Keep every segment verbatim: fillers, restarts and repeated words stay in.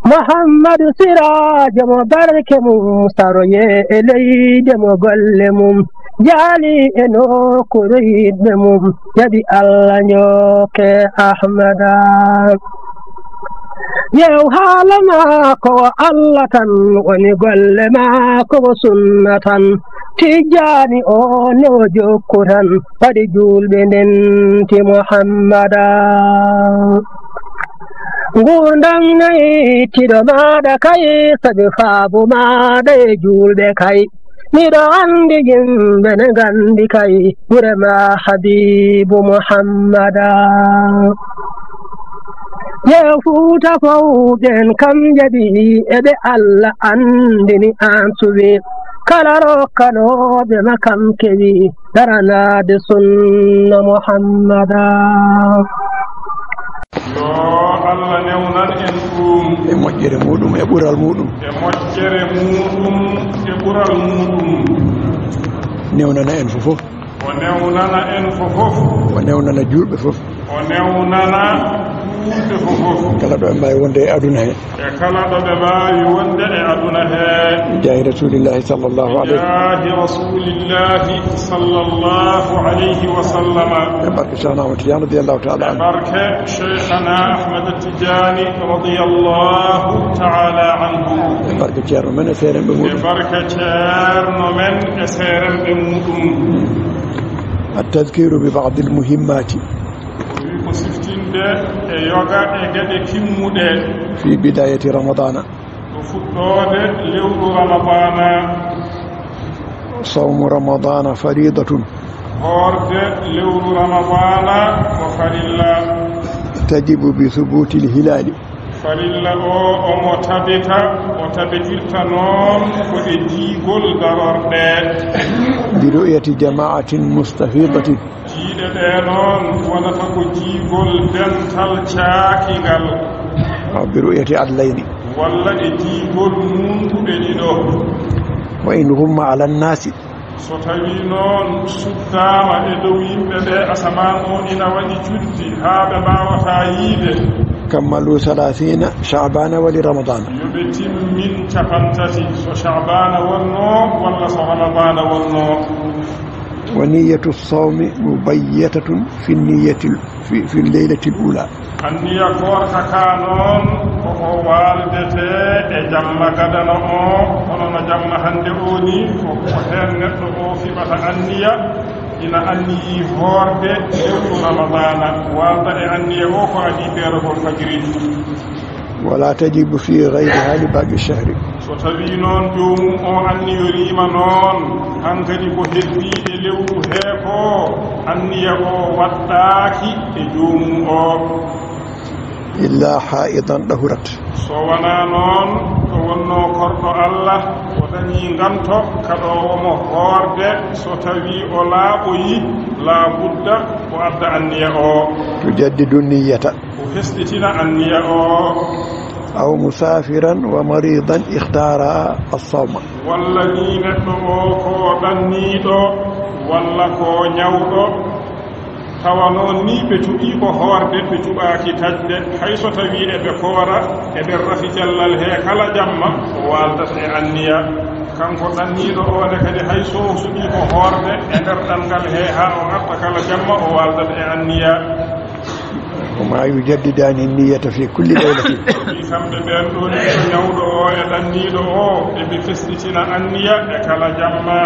Muhammadu Siraajo mo barke mum saroye e leyde mo golle mum jaali e nokkuure yiɗɓe mum jaɓi Allah njokke Ahmada. Yew haala maako wo Allah tan woni golle maako wo sunna tan. Tijjaani o ne o jokku tan waɗi juulɓe ndenti Muhammada. Nguurndam nayi tiɗo maaɗa kay sabi faabu maaɗa e juulɓe kay. Miɗo anndi yimɓe ne nganndi kay gure ma Habiibu Muhammada. Yew Fuuta fow ɓen kam jaɓi eɓe Allah anndini an suwi kala rokkanooɓe ma kam kewi daranaade sunna Muhammada. Yo Allah newnan en ɗum. E moƴƴere muɗum e ɓural muɗum. E moƴƴere muɗum e ɓural muɗum. Newnana en fofof. O newnana en fofof. O newnana juulɓe fof. O newnana juulɓe fofof. Kala ɗo ɓe mbaawi wonde e aduna he. E kala ɗo ɓe mbaawi wonde e aduna he. Jaahi Rasulillahi sallallahu alayhi. Jaahi Rasulillahi sallallahu alayhi wa sallama. E barke Cheikhna Ahmad Tidiane radiyallahu ta'ala anhu. E barke Cheikhna Ahmad Tidiane radiyallahu ta'ala anhu. E barke Ceerno men e seerenɓe muɗum. E barke Ceerno men e seerenɓe muɗum. At-tazkiru bi ba'dil muhimmati. O wi ko siftinde e yoga e geɗe kimmuɗe. Fi bidayati Ramadana. Ko fuɗɗoode lewru Ramadana. Sawmu Ramadana faridatun. Hoorde lewru Ramadana ko farilla. Tajibu bi subutil hilali. Farilla o omo tabita, o tabitirta noon ko e jiigol darorɗe. Bi ru'yati jama'atin mustafidatin. Jiiɗe ɗe noon wonata ko jiigol dental caakingal. Aw bi ru'yati adlayni. Walla e jiigol munduɓe ɗiɗo. Wa in ghumma ala nnasi. So tawii noon suddaama e dow yimɓe ɓe asamaan o ina waɗi cuddi haa ɓe mbaawataa yiide. Kammalu thalathina Sha'bana wa li Ramadana. Yo ɓe timmin capantati so Sha'bana wonnoo walla so Ramadana wonnoo. Wa niyyatu sawmi mubayyatatun fi niyyati fi, fi leylatil ula. Anniya koorka ka noon ko ko waaldete e jamma gadano o, hono no jamma hannde o ni, ko, ko heen neɗɗo o fiɓata anniya, ina anniyii hoorde lewru Ramadaana, waalda e anniya o ko adii peeragol fajiri. Wala tajibu fi gayriha li baqi shahri. So tawii noon joomum o anniyoriima noon, hankadi ko heddiiɓe lewru hee ko, anniya o waɗɗaaki e joomum o. Illa haidan dahurat. So wonaa noon ɗo wonnoo korɗo Allah, o dañii nganto, kaɗoowo mo hoorde, so tawii o laaɓoyii, laa budda o adda anniya o. Tujaddidu niyyata. O hesɗitina anniya o. Aw musafiran wa maridan ikhtara as-sawma. Walla ni neɗɗo o ko ɗanniiɗo, walla ko ñawɗo, tawa noon ni ɓe cuɓii ko hoorde, ɓe cuɓaaki taƴde, hay so tawii eɓe koora, eɓe rafi cellal he kala jamma, o waaldat e anniya. Kanko ɗanniiɗo o ne kadi, hay so o suɓii ko hoorde e nder ɗanngal he haa o arta kala jamma, o waaldat e anniya. Wa ma yujaddidani niyyata fi kulli laylatin. Wi kamɓe ɓeen ɗoon, ko ñawɗo o e ɗanniiɗo o, eɓe fesɗitina anniya e kala jamma.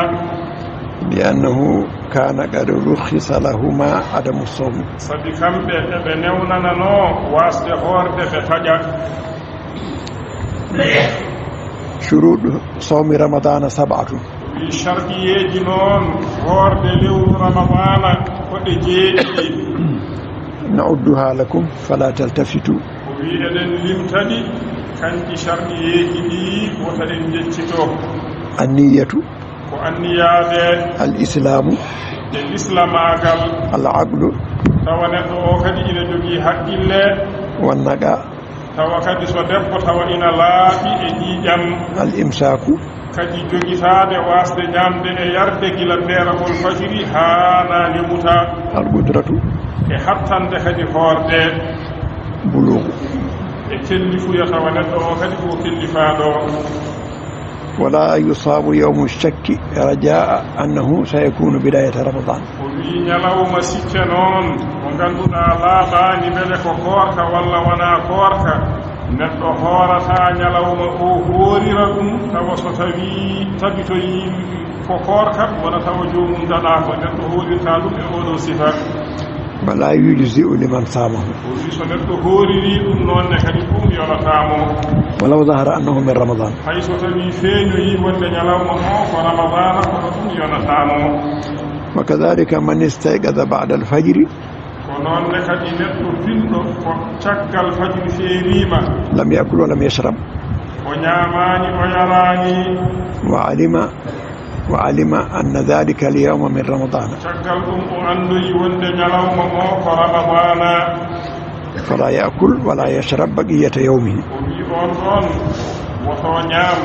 Li annahu kana qad rukhisa lahuma adamu sawmi. Sabi kamɓe eɓe newnananoo waasde hoorde ɓe taƴa. Shuruɗu sawmi Ramadana sab'atun. O wi sarɗiyeeji noon hoorde lewru Ramadaana ko ɗe jeeɗiɗi. Na'udduha lakum fala taltafitu. O wi eɗen limta ɗi, kanji sarɗiyeeji ɗi wota en njeccito. Anniyatu. Ko anniyaade. Al islamu. E lislamaagal. Al aqlu. Tawa neɗɗo o kadi ina jogii haqqille. Wan naqa. Tawa kadi so debbo tawa ina laaɓi e ƴiiƴam. Al imsaaku. Kadi jogitaade waasde ñaamde e yarde gila peeragol fajiri haa naange wuta. Al qudratu. E hattande kadi hoorde. Buluugu. E Kellifuya tawa neɗɗo o kadi ko kellifaaɗo. ولا يصاب يوم الشك رجاء أنه سيكون بداية رمضان. O wii ñalawma sikke noon, mo ngannduɗaa laaɓaani mbele ko koorka walla wonaa koorka, neɗɗo hoorataa ñalawma o hoorira ɗum, tawa so tawii tabitoyii ko koorka, wona tawa joomum daɗaa ko. Neɗɗo hoorirtaa ɗum e oɗo sifa. ولا يجزئ لمن صامه. O wii so neɗɗo hooriri ɗum noon ne kadi ɗum yonataa mo. ولو ظهر أنه من رمضان. Hay so tawii feeñoyii wonde ñalawma o ko Ramadaana, kono ɗum yonataa mo. وكذلك من استيقظ بعد الفجر. Ko noon ne kadi neɗɗo finɗo ko caggal fajiri seeriima. لم يأكل ولم يشرب. O ñaamaani, o yaraani. وعلم وعلم أن ذلك اليوم من رمضان. Caggal ɗum o anndoyi wonde ñalawma o ko Ramadaana. فلا يأكل ولا يشرب بقية يومه. O wii on ɗon, woto ñaam,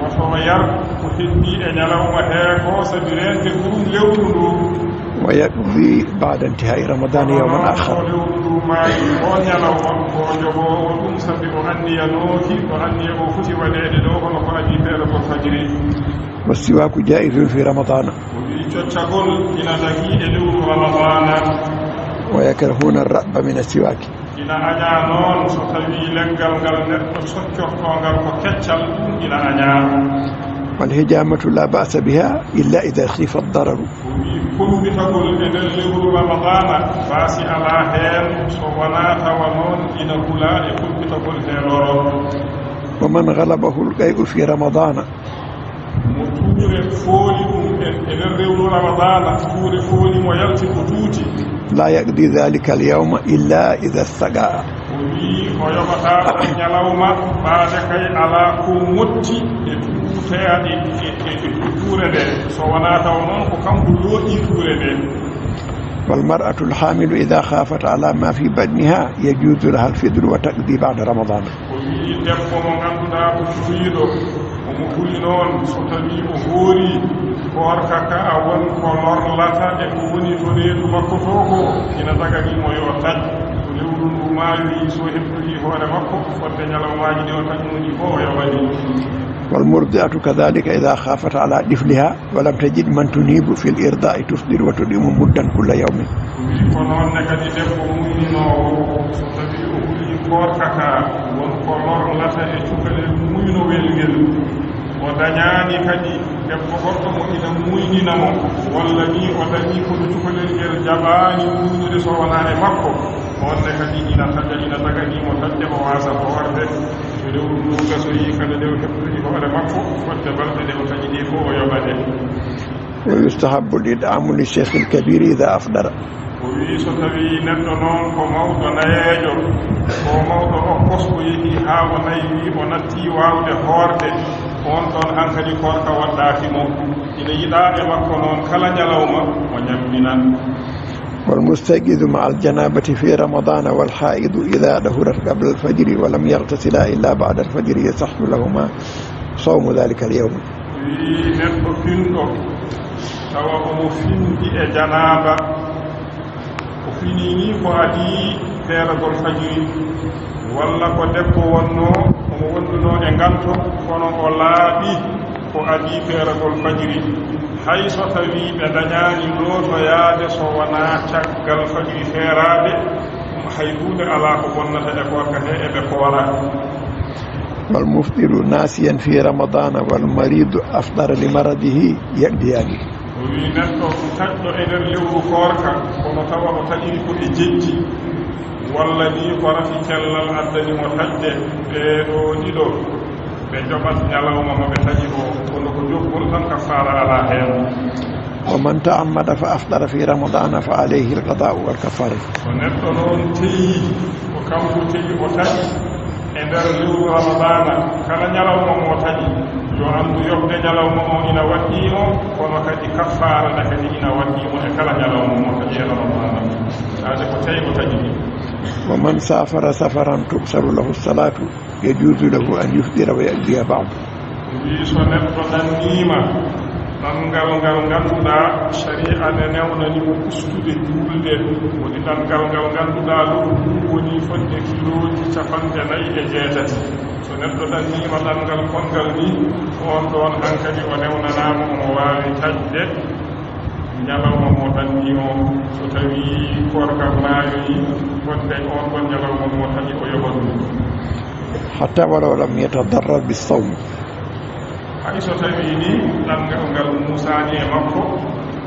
woto yar ko heddii e ñalawma hee ko, sabi reente ko ɗum lewru ndu. ويقضي بعد انتهاء رمضان يوما آخر. Ko lewru ndu maayi, o ñalawma, ko jogoowo ɗum, sabi o anniyanooki, ko anniya o foti waɗeede ɗo, kono ko adii feere ko fajiri. والسواك جائز في رمضان. O wii coccagol ina dagii e lewru Ramadaana. ويكرهون الرطب من السواك. Ina añaa noon so tawii leggal ngal neɗɗo soccortoo ngal ko keccal, ɗum ina añaa. والحجامة لا بأس بها إلا إذا خيف الضرر. O wii, kombitagol e nder lewru Ramadaana, baasi alaa heen, so wonaa tawa noon ina hulaa e kombitagol he loro. ومن غلبه القيء في رمضان. Mo tuure fooli ɗum e, e nder lewru Ramadaana, tuure fooli mo yalti ko tuuti. لا يقضي ذلك اليوم إلا إذا استقاء. O wii o yoɓataa o ñalawma, ɓaade kay alaa ko motti e tuuteyaade e, e, e tuure nde, so wonaa tawa noon ko kanko looɗii tuure nde. والمرأة الحامل إذا خافت على ما في بطنها يجوز لها الفطر وتقضي بعد رمضان. O wii debbo mo ngannduɗaa ko cuwiiɗo, omo huli noon so tawii o hoori koorka ka won ko lorlata e ko woni to reedu makko to ko, ina daganii mo yo taƴ. Ko lewru ndu maayoyi, so heɓtoyii hoore makko fodde ñalawmaaji ɗi o taƴnoo ɗi fof o yoɓa ɗi. والمرضعة كذلك إذا خافت على طفلها ولم تجد من تنيب في الإرضاع تفطر وتطعم مدا كل يوم. O wii ko noon ne kadi debbo muyninoowo, so tawii o hulii koorka ka won ko lorlata e cukalel muynowel ngel, o dañaani kadi debbo goɗɗo mo ina muynina mo, walla ni o dañii kono cukalel ngel jaɓaani muynude so wonaa e makko, oon ne kadi ina taƴa, ina daganii mo taƴde o waasa hoorde. So lewru ndu gasoyii kala nde o heɓtoyi hoore makko, fodde balɗe ɗe o taƴi ɗe fof o yoɓa ɗe. ويستحب الإطعام للشيخ الكبير إذا أفطر. O wii so tawii neɗɗo noon ko mawɗo nayeejo, ko mawɗo okkos, o yehii haa o naywii, o nattii waawde hoorde, oon ɗoon hankadi koorka waɗɗaaki mo. Ina yiɗaa e makko noon kala ñalawma o ñammina. والمستيقظ مع الجنابة في رمضان والحائض إذا طهرت قبل الفجر ولم يغتسلا إلا بعد الفجر يصح لهما صوم ذلك اليوم. Wii neɗɗo finɗo tawa omo findi e janaaba, o finii nii ko adii feeragol fajiri, walla ko debbo wonnoo, omo wondunoo e nganto, kono o laaɓi ko adii feeragol fajiri, hay so tawii ɓe ndañaani lootoyaade so wonaa caggal fajiri feeraade, hay huunde alaa ko bonnata e koorka hee, eɓe koora. والمفطر ناسيا في رمضان والمريض أفطر لمرضه يقضيان. O wii neɗɗo taƴɗo e nder lewru koorka, kono tawa o taƴiri ko e jejji, walla nii ko rafi cellal addani mo taƴde, ɓee ɗoo ɗiɗo ɓe njoɓat ñalawma mo ɓe taƴi o, kono ko joɓgol tan, kaffaara alaa heen. ومن تعمد فأفطر في رمضان فعليه القضاء والكفارة. So neɗɗo noon teyi, ko kanko teyi o taƴi e nder lewru Ramadaana, kala ñalawma mo taƴi, yo anndu yoɓde ñalawma o ina waɗɗii mo, kono kadi kaffaara ne kadi ina waɗɗii mo e kala ñalawma mo taƴi e Ramadaana, ɓaade ko tawi o taƴi ɗi. ومن سافر سفرا تقصر له الصلاة يجوز له أن يفطر ويقضي بعد. Wii so neɗɗo ɗanniima Ɗanngal ngal ngannduɗaa, shari'a ne newnani mo ustude juulde, woni ɗanngal ngal ngannduɗaa, lobbu mum woni fodde kilooji capanɗe nayi e jeetati. So neɗɗo ɗanniima ɗanngal konngal ni, on ɗoon hankadi o newnanaama omo waawi taƴde ñalawma mo ɗanni o. So tawii koorka maayoyi, fodde on ɗoon ñalawma mo taƴi o yoɓa ɗum. حتى ولو لم يتضرر بالصوم. Hay so tawii ni ɗanngal ngal muusaani e makko,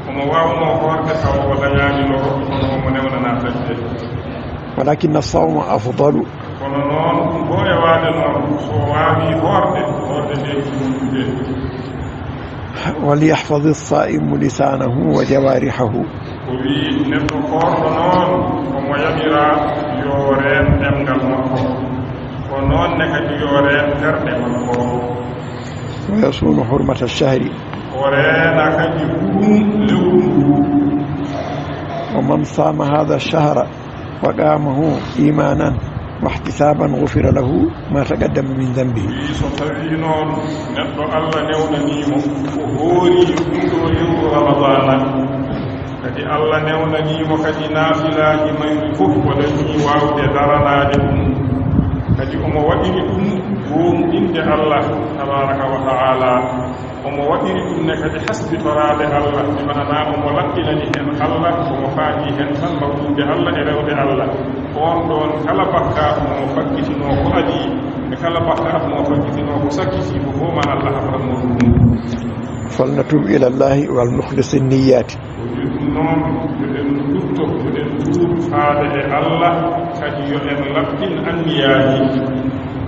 omo waawnoo hoorde tawa o dañaani loro, kono omo newnanaa taƴde. ولكن الصوم أفضل. Kono noon, ɗum ɗo e waade noon, so o waawii hoorde, hoorde nde ko moƴƴude. وليحفظ الصائم لسانه وجوارحه. O wiyi, neɗɗo koorɗo noon, omo yaɓira yo reen ɗemngal makko, ko noon ne kadi yo reen terɗe makko. ويصون حرمة الشهر. O reena kadi hurum lewru ndu. ومن صام هذا الشهر وقامه إيمانا واحتسابا غفر له ما تقدم من ذنبه. Wi so tawii noon neɗɗo Allah newnanii mo, o hoori ɗum ɗo lewru Ramadaana, kadi Allah newnanii mo kadi naafilaaji mayri fof, o dañii waawde daranaade ɗum, kadi omo waɗiri ɗum goonɗinde Allah tabaaraka wa ta'ala. Omo waɗiri ɗum ne kadi hasbitoraade Allah, bi maanaa omo laɓɓinani heen Allah, omo faandii heen tan mawnin'de Allah e rewde Allah. On ɗoon kala bakkaat mo faggitinoo ko adii, e kala bakkaat mo faggitinoo ko sakkitii, ko fof ma Allah hafran mo ɗum. فلنتب إلى الله ولنخلص النيات. O wiyi ɗum noon, yo en ndutto, yo en tuub faade e Allah, kadi yo en laɓɓin anniyaaji.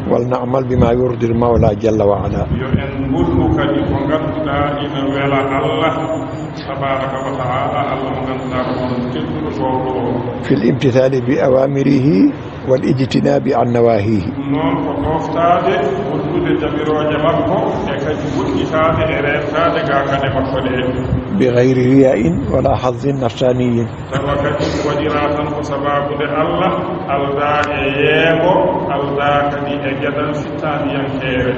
ولنعمل بما يرضي المولى جل وعلا. Yo en ngollu kadi ko ngannduɗaa ina wela Allah tabaaraka wa ta'ala, Allah mo ngannduɗaa ko on tedduɗo toowɗo o. في الامتثال بأوامره والاجتناب عن نواهيه. Ɗum noon ko ɗooftaade, wondude jamirooje makko, e kadi woɗɗitaade e reentaade gaakane makko ɗe. بغير رياء ولا حظ نفساني. Tawa kadi waɗiraa tan ko sabaabude Allah, aldaa e yeeɓo, aldaa kadi e geɗal fittaandiyankeere.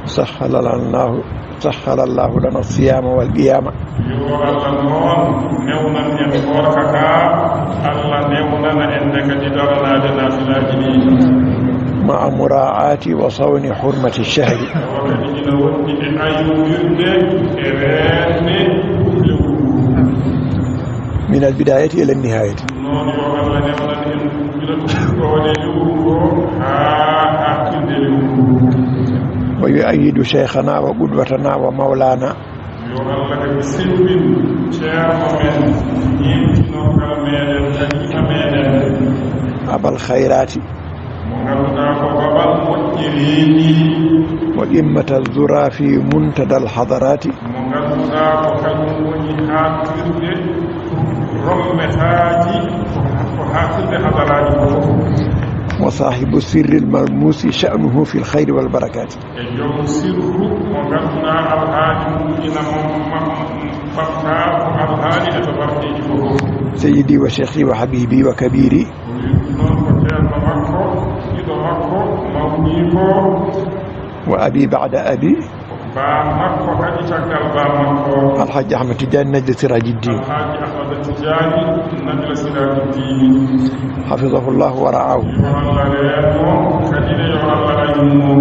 سهل لنا الله، سهل الله لنا الصيام والقيام. Yo Allah noon newnan en koorka ka, Allah newnana en ne kadi daranaade naafilaaji ɗi. مع مراعاة وصون حرمة الشهر. Tawa kadi ina wondi e aywirde e reende lewru ndu. من البداية إلى النهاية. Noon yo Allah newnan en gila ɗoon e lewru o haa haaɗtirde lewru ndu. ويؤيد شيخنا وقدوتنا ومولانا. Yo Allah kadi sembin ceerno men, ñeemtinoogal meɗen, kalifa meɗen. أبا الخيرات. Mo ngannduɗaa ko babal moƴƴereeji. وقمة الذرى في منتدى الحضرات. Mo ngannduɗaa ko kañum woni haaɗtirde rommetaaji, ko haaɗtirde hadaraaji fof. وصاحب السر الملموس شأنه في الخير والبركات. E joom sirru mo ngannduɗaa alhaali mum ina mo-, ma-, ɓamtaa ko alhaali e to barkeeji fof. سيدي وشيخي وحبيبي وكبيري. O wiyi ɗum noon ko ceerno makko, giɗo makko, mawniiko. وأبي بعد أبي. Baam makko kadi caggal baam makko. الحاج أحمد تجاني نجل سراج الدين. Alhaji Ahmada Tijaani Nabila Siraaju Diini. حفظه الله ورعاه. Yo Allah reen mo, kadi ne yo Allah aynu mo.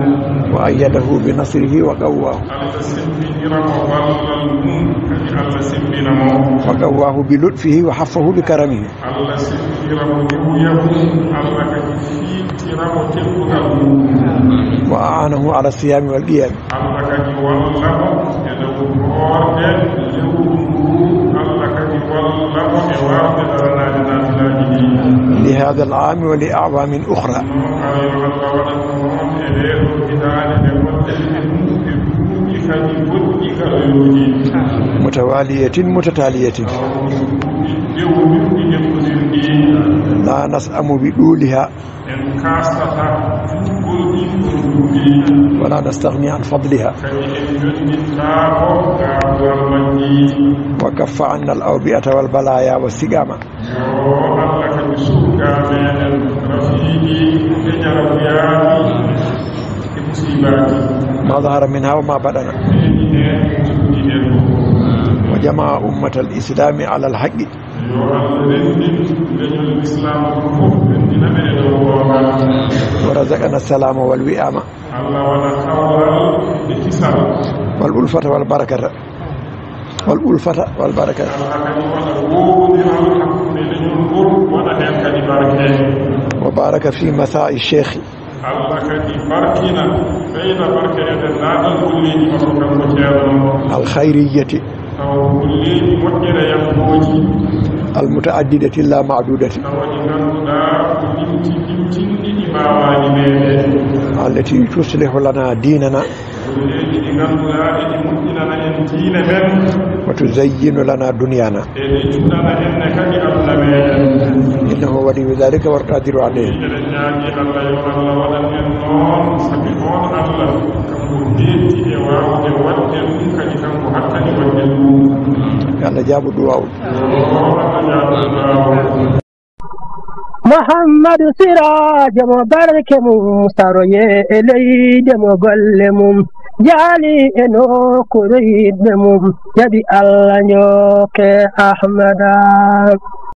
وأيده بنصره وقواه. Allah sembinira mo ballal mum, kadi Allah sembina mo. وقواه بلطفه وحفه بكرمه. Allah sembinira mo niwya mum, Allah kadi fiiltira mo teddugal mum. وأعانه على الصيام والقيام. Allah kadi walla mo e dow hoorde lewru ndu, Allah kadi walla mo e waawde daranaade naafilaaji ɗi. لهذا العام ولأعوام أخرى. Noon kala yo Allah waɗan mo noon e ɗee ɗoo hitaande nde ngonɗen e mum, e duuɓi kadi goɗɗi kala yooɗi. متوالية متتالية. Tawa ko duuɓi dewmirɗi, dewmirɗi. لا نسأم بطولها. En kaastataa juutgol ɗiin ɗoon duuɓi. ولا نستغني عن فضلها. Kadi en njonnintaako gaabuwal majji. وكف عنا الأوبئة والبلايا والسقام. Yo Allah kadi surga meɗen rafiiji e jarabuyaaji e musiibaaji. ما ظهر منها وما بطن. Feeñi heen وجمع أمة الإسلام على الحق. Yo Allah renndin leñol Lislaam on fof, renndina ɓe e dow goonga. ورزقنا السلام والوئام. Allah waɗa kawral e kisal. والألفة والبركة. والألفة والبركة. Allah kadi waɗa woowondiral hakkunde leñol ngol, waɗa heen kadi barke. وبارك في مساعي الشيخ. Allah kadi barkina, ɓeyda barke e denndaangal golleeji makko kanko Ceerno. الخيرية. Tawa ko golleeji moƴƴere yankooji. المتعددة لا معدودة. Tawa ɗi ngannduɗaa ko limti limtinɗi ɗi mbaawaani meeɗen. التي تصلح لنا ديننا. Golleeji ɗi ngannduɗaa eɗi moƴƴinana en diine men. وتزين لنا دنيانا. Eɗi cuɗana en ne kadi aduna meeɗen. إنه ولي ذلك والقادر عليه. Eɗen ñaagi Allah yo Allah waɗan en noon, sabi oon Allah kanko heetti e waawde waɗde ɗum, kadi kanko hattani waɗde ɗum. Yo Allah jaabo duwaaw. Yo Allah jaabo duwaaw. Muhammadu Siraajo mo barke mum, saroye e leyde mo golle mum, jaali e nokkuure yiɗɓe mum, jaɓi Allah njooke Ahmada.